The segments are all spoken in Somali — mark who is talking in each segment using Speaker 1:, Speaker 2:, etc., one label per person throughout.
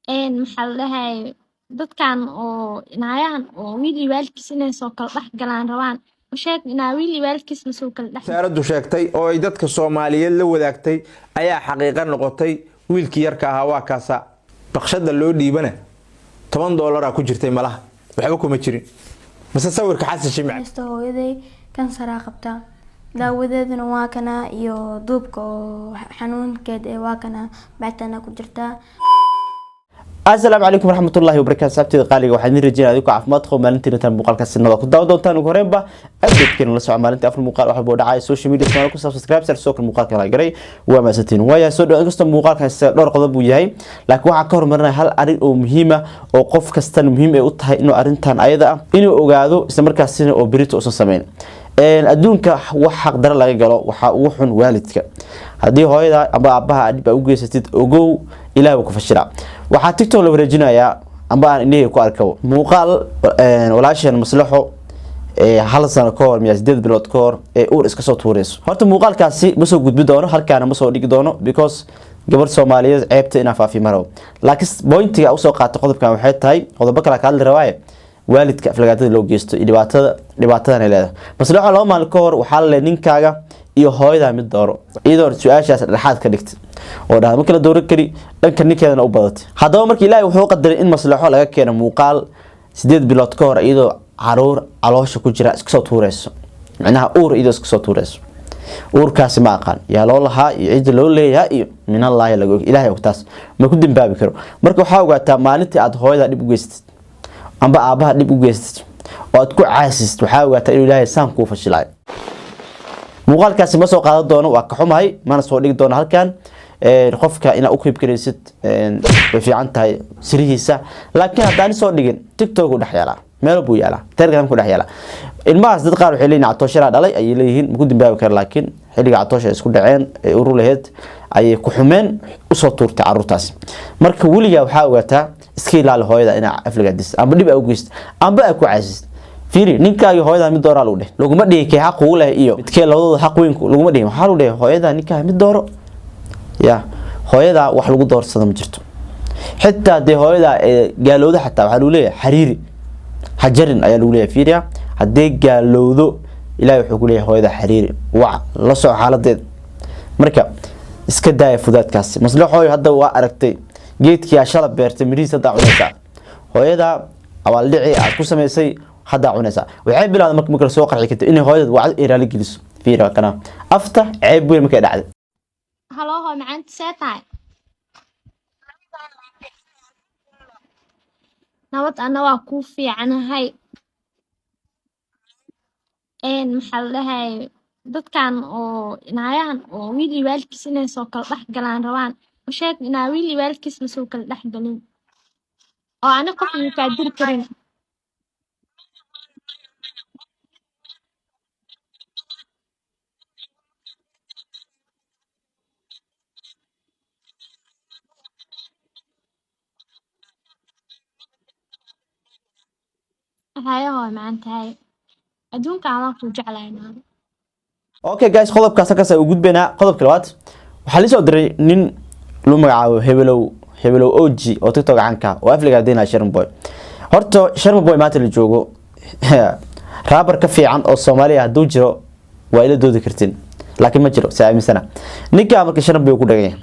Speaker 1: Maxaa la dhahay, dadkan oo naayahan oo wiil iyo waalidkiis inay soo kala dhex galaan rabaan, u sheeg inaa wiil iyo waalidkiis la soo kala dhex.
Speaker 2: Wasaaraddu sheegtay oo ay dadka Soomaaliyeed la wadaagtay ayaa xaqiiqo noqotay. Wiilkii yarka ahaa waa kaasa. Baqshada loo dhiibana $10 ku jirtay, malaha waxba kuma jirin. Mase sawirka Xasan Shimc.
Speaker 3: Haysto hooyaday kansaraa qabtaa, daawadeeduna waa kana, iyo duubka oo xanuunkeed ee waa kana, bactana ku jirtaa.
Speaker 4: Asalaamu calaykum waraxmatullahi wabarakatu. Saabteeda qaaliga, waxaan idin rajeynaya adigu caafimaad qabo. Maalintiina tan muuqaalka sinada ku daawan doontaan. Ugu horreynba update-keena la soco, maalintii afar muuqaal wax walba oo dhacaya social media Soomaali ku subscribe sar, soo kale muuqaalka la garay. Waa mahadsantiin. Waayahay, soo dhawaad. Inkastoo muuqaalkan dhowr qodob uu yahay, laakiin waxaan ka horumarinaya hal arrin oo muhiim ah oo qof kastana muhiim ay u tahay inuu arrintan ayada ah inuu ogaado, isla markaasina oo berito uusan samayn. Adduunka wax xaqdaro laga galo waxaa ugu xun waalidka. Haddii hooyada amba aabaha dhib aa u geysatid, ogow Ilaah ku fashilaa. Waxaa TikTok la wareejinayaa amba aan indhahey ku arkabo muuqaal walaasheen Maslaxo hal sano ka hor miya 8 bilood ka hor ee uur iska soo tuureyso. Horta muuqaalkaasi ma soo gudbi doono, halkaana ma soo dhigi doono, because gabar Soomaaliyeed ceebta inaan faafiyo ma rabo. Laakiin pointiga usoo qaatay qodobkan waxay tahay qodobo kale ka hadli rabaaye, waalidka aflagaadada loo geysto iyo dhibaatada dhibaatadan ay leedahay. Maslaxo 2 maalin ka hor waxaa la leeyahay ninkaaga iyo hooyadaa mid dooro, iyadoo su-aashaas dhexaad ka dhigtay oo dhahda ma kala dooran kari, dhanka ninkeedana u badatay. Haddaba marka Ilaahay wuxuu qadaray in Maslaxo laga keeno muuqaal 8 bilood ka hor iyadoo caruur caloosha ku jira iska soo tuureyso, micnaha uur iyadoo iska soo tuureyso. Uurkaasi ma aqaan yaa loo lahaa iyo cidda loo leeyahay iyo minallaahi laga og, Ilaahay og, taas ma ku dambaabi karo. Marka waxaa ogaataa, maalintii aad hooyada dhib u geysatid amba aabaha dhib u geysatid oo aad ku caasist, waxaa ogaataa inuu Ilaahay saan kuu fashilayo. Muuqaalkaasi ma soo qaadan doono, waa ka xumahay, mana soo dhigi doono halkan. Qofka inaad u qiib garaysid way fiican tahay sirihiisa, laakiin haddaan soo dhigin, TikTok u dhex yaalaa, meel buu yaalaa, Telegram ku dhex yaalaa. Ilmahaas dad qaar waxay leeyihin Catoosharaa dhalay ayay leeyihiin. Maku dambaabi kara, laakiin xilliga Catoosha ay isku dhaceen ee urur laheyd ayay ku xumeen usoo tuurtay caruurtaasi. Marka weligaa waxaa ogaataa, iska ilaali hooyada inaa aflagaadisid amba dhib aa u geysid amba aa ku caasisid. Fiiri, ninkaagi hooyada mid dooraa lagu dheh, laguma dhihi kee xaq ugu leh iyo midkee labadooda xaq weyn laguma dhihin. Waxaa lagu dhihi hooyada ninkaa mid dooro. Ya hooyadaa wax lagu doorsado ma jirto. Xitaa dee hooyadaa ee gaalowdo, xataa waxaa lagu leeyahay xariiri hajarin ayaa lagu leeyahay. Fiiriya, haddee gaalowdo, Ilahi wuxuu ku leeyahay hooyada xariiri, wac, la soco xaaladeeda. Marka iska daaya fudaadkaasi. Maslaxooy, hadda waa aragtay geedkii aa shala beertay midhihiis haddaa cunaysaa. Hooyada abaaldhici aad ku samaysay haddaa cunaysaa. Waxay bilowday marka soo qarxi kadib inay hooyada wacdo ay raali geliso. Fiiri kana afta ceeb weyn markay dhacday.
Speaker 1: Hello, hooy macaanta, see tahay? Nabad, ana waa kuu fiicanahay. Maxaa la dhahay, dadkan oo naayahan oo wiil iyo waalidkiis inay soo kala dhex galaan rabaan, u sheeg inaa wiil iyo waalidkiis la soo kala dhex galin oo ani qof igu kaa diri karin. Haye hooy macantahay, adduunka adaa kuu jeclahay naado.
Speaker 4: Okay guys, qodobkaas halkaas u gudbaynaa. Qodobka labaad waxaa la soo diray nin lagu magacaabo Hebelow, Hebelow OG, oo TikTok caanka oo afliga deynaya Sharma Boy. Horta Sharma Boy maanta la joogo rapper ka fiican oo Soomaaliya hadduu jiro waa ila doodi kartiin, laakiin ma jiro, saa aaminsana. Ninka marka Sharma Boy ku dhagan yahay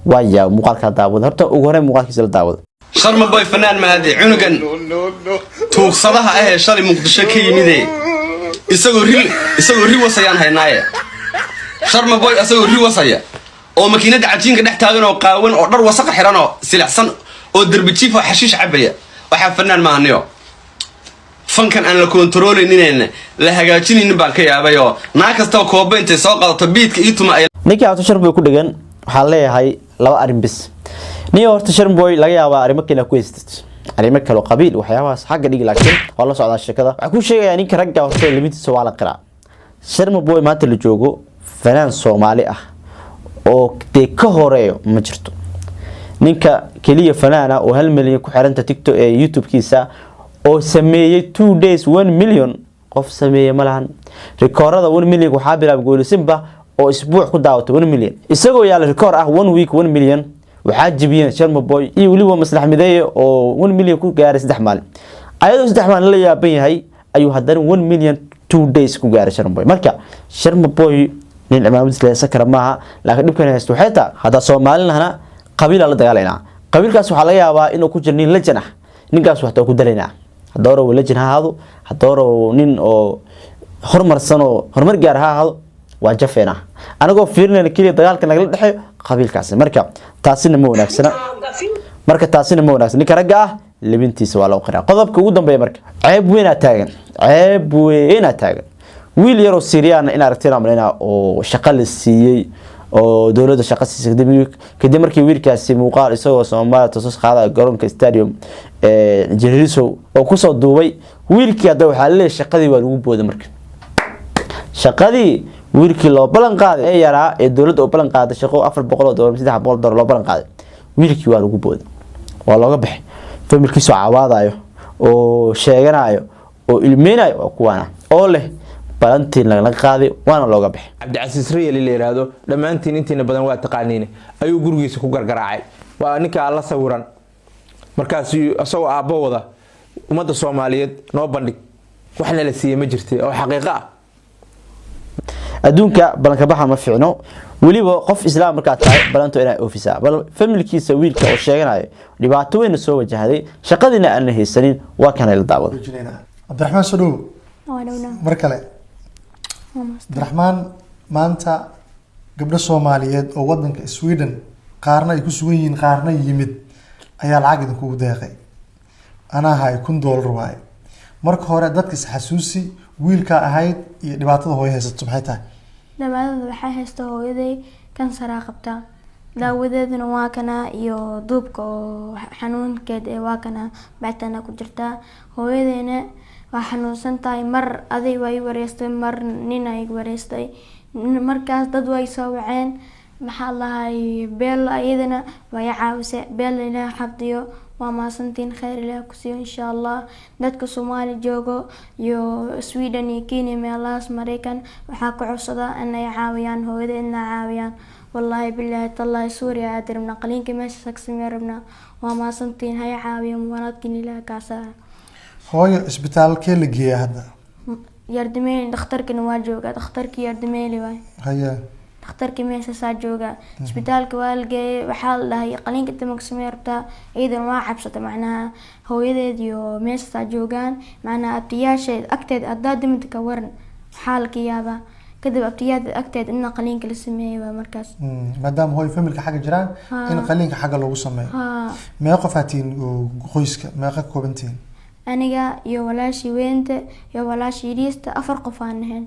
Speaker 4: waa yaa muuqaalka daawada. Horta ugu horreyn muuqaalkiisa la daawada.
Speaker 5: Sharma Boy fanaan mahade, cunugan tuugsadaha ahee shalay Muqdisho ka yimide isagoo ri wasayaan haynaaye. Sharma Boy isagoo ri wasaya oo makiinada cajiinka dhex taagan oo qaawan oo dhar wasaqa xiran oo silicsan oo derbi jiif oo xashiish cabaya, waxaa fanaan maahaniyo. Fankan aan la kontarooleynin, la hagaajinaynin baan ka yaabay, oo naa kastaba kooba intay soo qaadato beatka ii tuma ay.
Speaker 4: Ninkii horta Sharma Boy ku dhagan waxaan leeyahay laba arrin bis. Nin horta Sharma Boy laga yaabaa arrimo kale ku haystid, arrimo kale oo qabiil, waxyaabahaas xagga dhigi, laakiin waa la socdaa sheekada. Waxaan kuu sheegayaa, ninka ragga horta limitiisa waa la qiraa. Sharma Boy maanta la joogo fanaan Soomaali ah oo dee ka horeeyo ma jirto. Ninka keliya fanaana oo 1 milyan ku xiranta TikTok ee YouTube-kiisa oo sameeyey 2 days 1 million, qof sameeye ma lahan. Rikoorada 1 million waxaa bilaabay Goolisimba oo isbuuc ku daawatay 1 million, isagoo yaala rikoor ah one week 1 million. Waxaa jebiyeen Sharma Boy iyo weliba Maslax Mideeye oo 1 milyan ku gaaray 3 maalin. Ayadoo 3 maalin la yaaban yahay ayuu haddana 1 million 2 days ku gaaray Sharma Boy. Marka Sharma Boy nin cimaamadiis la haysan kara maaha, laakiin dhibkan haysto waxay tahay hadda Soomaalilahna qabiila la dagaalaynaa. Qabiilkaas waxaa laga yaabaa inuu ku jiro nin lejan ah, ninkaas waxtaa ku dalaynaa. Hadooro lejan ha ahaado, hadooro nin oo horumarsan oo horumar gaar ha ahaado, waa jafeena anagoo fiirinayna keliya dagaalka nagala dhexeeyo qabiilkaasi. Marka taasina ma wanaagsana, marka taasina ma wanaagsan. Ninka ragga ah libintiisa waa loo qiraa. Qodobka ugu dambeeya, marka ceeb weynaa taagan, ceeb weynaa taagan. Wiil yaroo Syrian in aragteen amaleynaa oo shaqo la siiyey oo dowladda shaqo siisay, kadib markii wiilkaasi muuqaal isagoo Soomaaliya toos qaadaya garoonka stadium ee Jeriso oo kusoo duubay wiilkii. Hadda waxaa laleeyahay shaqadii waa lagu booday. Marka shaqadii wiilkii loo ballan qaaday ee yaraa ee dowladda oo ballan qaaday shaqo $400, $300 loo ballan qaaday, wiilkii waa lagu booday, waa looga baxay. Familkiisoo cawaadayo oo sheeganayo oo ilmeynayo waa kuwaana oo leh balantii lagala qaaday waana looga baxay.
Speaker 2: Cabdicasiis Riyali la yidhaahdo, dhammaantiin intiina badan waa taqaaniine, ayuu gurigiisa ku gargaraacay. Waa ninkaa la sawiran. Markaas isagoo aabbo wada, ummadda Soomaaliyeed noo bandhig, waxna la siiyey ma jirta oo xaqiiqo ah.
Speaker 4: Adduunka balankabaxa ma fiicno, weliba qof islaam markaad tahay balanto inaa oofisaa. Bal familkiisa wiilka oo sheeganayo dhibaato weyna soo wajahday, shaqadiina aanna haysanin, waa kana la daawada.
Speaker 6: Cabdiraxmaan, soo dhow.
Speaker 3: Waa dhowna.
Speaker 6: Mar kale.
Speaker 3: Waa mahadsan.
Speaker 6: Cabdiraxmaan, maanta gabdho Soomaaliyeed oo wadanka Sweden qaarna ay ku sugan yihiin, qaarna yimid ayaa lacag idinkugu deeqay. Anaa hay $1000 waaye. Marka hore dadka is xasuusi, wiilkaa ahayd iyo dhibaatada hooyo haysato maxay tahay?
Speaker 3: Dhibaatada waxay haysta hooyaday kansaraa qabtaa, daawadeeduna waa kanaa iyo duubka oo xanuunkeed ee waa kanaa, bactana ku jirtaa. Hooyadeyna waa xanuunsan tahay. Mar aday waa i wareystay, mar nin aa iga wareystay. Markaas dad way soo waceen, maxaa lahay, Beelo iyadana waa i caawisay. Beelo Ilaah xafdiyo, waa mahadsantiin, kheyr Ilaah ku siiyo insha Allah. Dadka Soomaali joogo iyo Sweden iyo Kenya, meelahaas, Mareykan, waxaa ka codsadaa inay caawiyaan hooyada, inay caawiyaan. Wallaahi, bilaahi, tallaahi, Suuriya aad rabnaa, qaliinka meeshaas ka samey rabnaa. Waa mahadsantiin, hay caawiyo wanaadkin Ilaah kaasaa.
Speaker 6: Hooyo isbitaalkee la geeyaa hadda?
Speaker 3: Yardimeeli, dhakhtarkana waa joogaa, dhakhtarkii Yardimeeli waay.
Speaker 6: Haya.
Speaker 3: Dhakhtarkii meeshaasaa joogaa. Isbitaalka waa la geeyay, waxaa la dhahay qaliinka dambe samey rabtaa. Iyadana waa cabsatay, macnaha hooyadeed iyo meeshaasaa joogaan, macnaha abtiyaasheed agteed haddaa dimida ka waran, waxaa laga yaabaa kadib abtiyaasheed agteed in qaliinka la sameeyay waa markaas.
Speaker 6: Maadaama hooyo familka xagga jiraan in qaliinka xagga loogu sameeyo.
Speaker 3: Haa.
Speaker 6: Meeqa qof aa tihiin oo qoyska, meeqa ka kooban tihiin?
Speaker 3: Aniga iyo walaashii weynta iyo walaashii yariista, afar qof aan ahayn.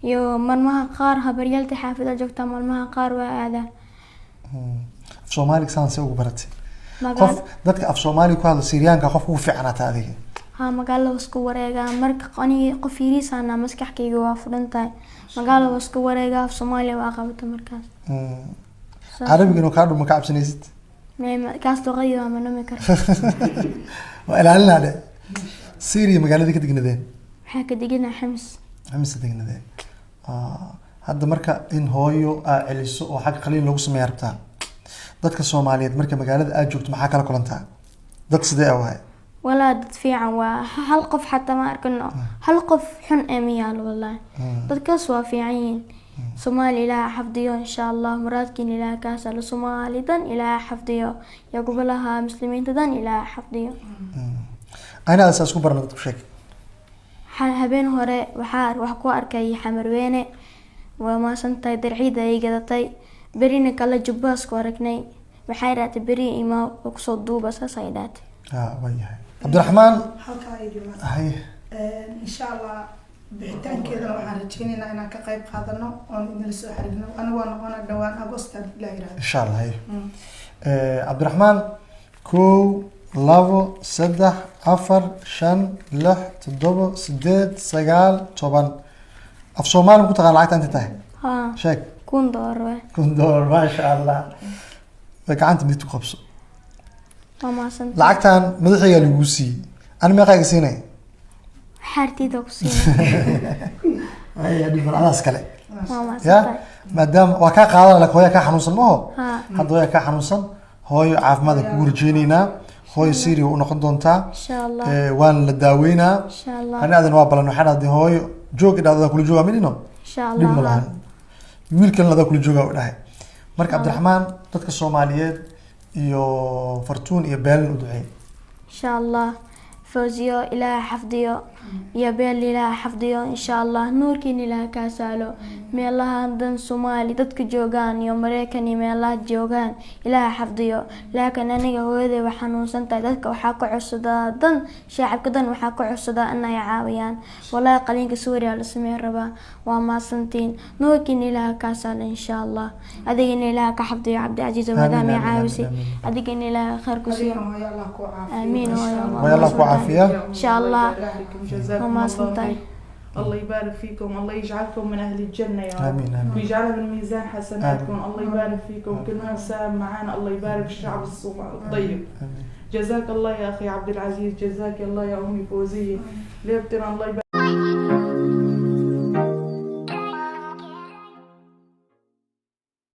Speaker 3: Iyo maalmaha qaar habaryaalta xaafada joogtaa, maalmaha qaar waa aadaa.
Speaker 6: Af Soomaaliga saan see ugu baratay?
Speaker 3: Magaal
Speaker 6: Qof dadka af Soomaaliga ku hadla Syriyaanka qof ugu fiicanaata adiga.
Speaker 3: Haa, magaalada waa isku wareegaa. Marka aniga qof yariisaana, maskaxkayga waa furan tahay, magaalada waa isku wareegaa, af Soomaaliya waa qabata markaas.
Speaker 6: Carabiga inuu kaa dhumo ka cabsanaysid?
Speaker 3: Kaas luqadii waa manami kara.
Speaker 6: Waa ilaalinaa dhe. Syria magaaladii ka degnadeen?
Speaker 3: Waxaa ka deganaa Xamis.
Speaker 6: Xamisa degnadeen. Hadda marka in hooyo aa celiso oo xagga qaliin loogu sameeya rabtaa. Dadka Soomaaliyeed marka magaalada aad joogto maxaa kala kulantaa? Dad sidee ah waay?
Speaker 3: Walaa dad fiican waa, hal qof xataa ma arkano, hal qof xun ee ma yaalo. Wallaahi dadkaas waa fiican yihiin. Soomaali Ilaaha xafdiyo insha Allah, muraadkiin Ilaaha kaa sahlo. Soomaali dan Ilaaha xafdiyo iyo gobolaha muslimiinta dan Ilaaha xafdiyo.
Speaker 6: Ana aad saas ku barna, dadku sheeg.
Speaker 3: Habeen hore waxaa wax ku arkay Xamarweyne. Waa maasantahay, darciida ay gadatay. Berina kale jubbaas ku aragnay, waxay dhahatay beri imaa oo kusoo duuba, saas ay dhahatay.
Speaker 6: Ha, waa yahay Cabdiraxmaan.
Speaker 7: Halkaa ay joogaan.
Speaker 6: Haye.
Speaker 7: Insha Allah bixitaankeedana waxaan rajeynaynaa inaan ka qayb qaadano oon idinla soo xiriirno. Anigu waa noqona dhawaan Agost haddii Ilaah yiraahdo.
Speaker 6: Insha Allah. Haye. Cabdiraxmaan, 1, 2, 3, 4, 5, 6, 7, 8, 9, 10. Af Soomaali ku taqaan lacagta inta tahay?
Speaker 3: Haa.
Speaker 6: Sheeg.
Speaker 3: $1000 waay.
Speaker 6: $1000, maasha Allah. Gacanta midigta ku qabso.
Speaker 3: Waa maasantahay.
Speaker 6: Lacagtan madaxaygaa lagu siiyey, ani meeqaa iga siinay?
Speaker 3: Xaartiida ku siina.
Speaker 6: Aya, dhib adaas kale.
Speaker 3: Waa
Speaker 6: ya
Speaker 3: maasantahay.
Speaker 6: Maadaama waa kaa qaadan, laakiin hooyaa kaa xanuunsan maho.
Speaker 3: Haa.
Speaker 6: Hadda hooyaa kaa xanuunsan, hooyo caafimaad kugu rajeyneynaa. Hooyo Syria u noqon doontaa.
Speaker 3: Insha Allah.
Speaker 6: Waana la daaweynaa.
Speaker 3: Insha Allah.
Speaker 6: Ani aadan waa balan, waxaan dhahday hooyo joog idhahda kula joogaa midino.
Speaker 3: Insha
Speaker 6: Dhib ma
Speaker 3: Allah.
Speaker 6: lahan, wiilkan adaa kula joogaa u dhahay. Marka Cabdiraxmaan, dadka Soomaaliyeed iyo Fartuun iyo Beelin u duceey.
Speaker 3: Insha Allah, Fawziyo Ilaaha xafdiyo iyo Beel Ilaaha xafdiyo insha Allah. Nuurkiina Ilaaha kaa saalo. Meelaha dan Soomaali dadka joogaan iyo Mareykan iyo meelaha joogaan Ilaaha xafdiyo. Laakiin aniga hooyaday waa xanuunsan tahay. Dadka waxaa ka codsadaa dan shacabka dan waxaa ka codsadaa inay caawiyaan. Walaahi qaliinka Suuriya la sameyn rabaa. Waa mahadsantiin. Nuurkiina Ilaaha kaa saalo insha Allah. Adigina Ilaaha ka xafdiyo, Cabdicasiis, oo maadaama ay
Speaker 6: Amiin, amiin,
Speaker 3: caawisay.
Speaker 6: Amiin.
Speaker 3: Adigina Ilaaha khayr ku siiyo.
Speaker 7: Adigana hooyo Allah ku caafiyo.
Speaker 3: Aamiin hooyo.
Speaker 6: Hooyo Allah ku caafiya.
Speaker 3: Insha Allah.
Speaker 8: جزاكم
Speaker 3: وما
Speaker 8: الله
Speaker 3: سنتين.
Speaker 8: خير، الله يبارك فيكم، الله يجعلكم من أهل الجنة يا رب.
Speaker 6: آمين، آمين.
Speaker 8: ويجعلها من ميزان حسناتكم.
Speaker 6: آمين.
Speaker 8: الله يبارك فيكم، كل من ساهم معنا الله يبارك في الشعب الصومالي الطيب.
Speaker 6: آمين.
Speaker 8: جزاك الله يا أخي عبد العزيز، جزاك الله يا أمي فوزية ليبتنا، الله يبارك.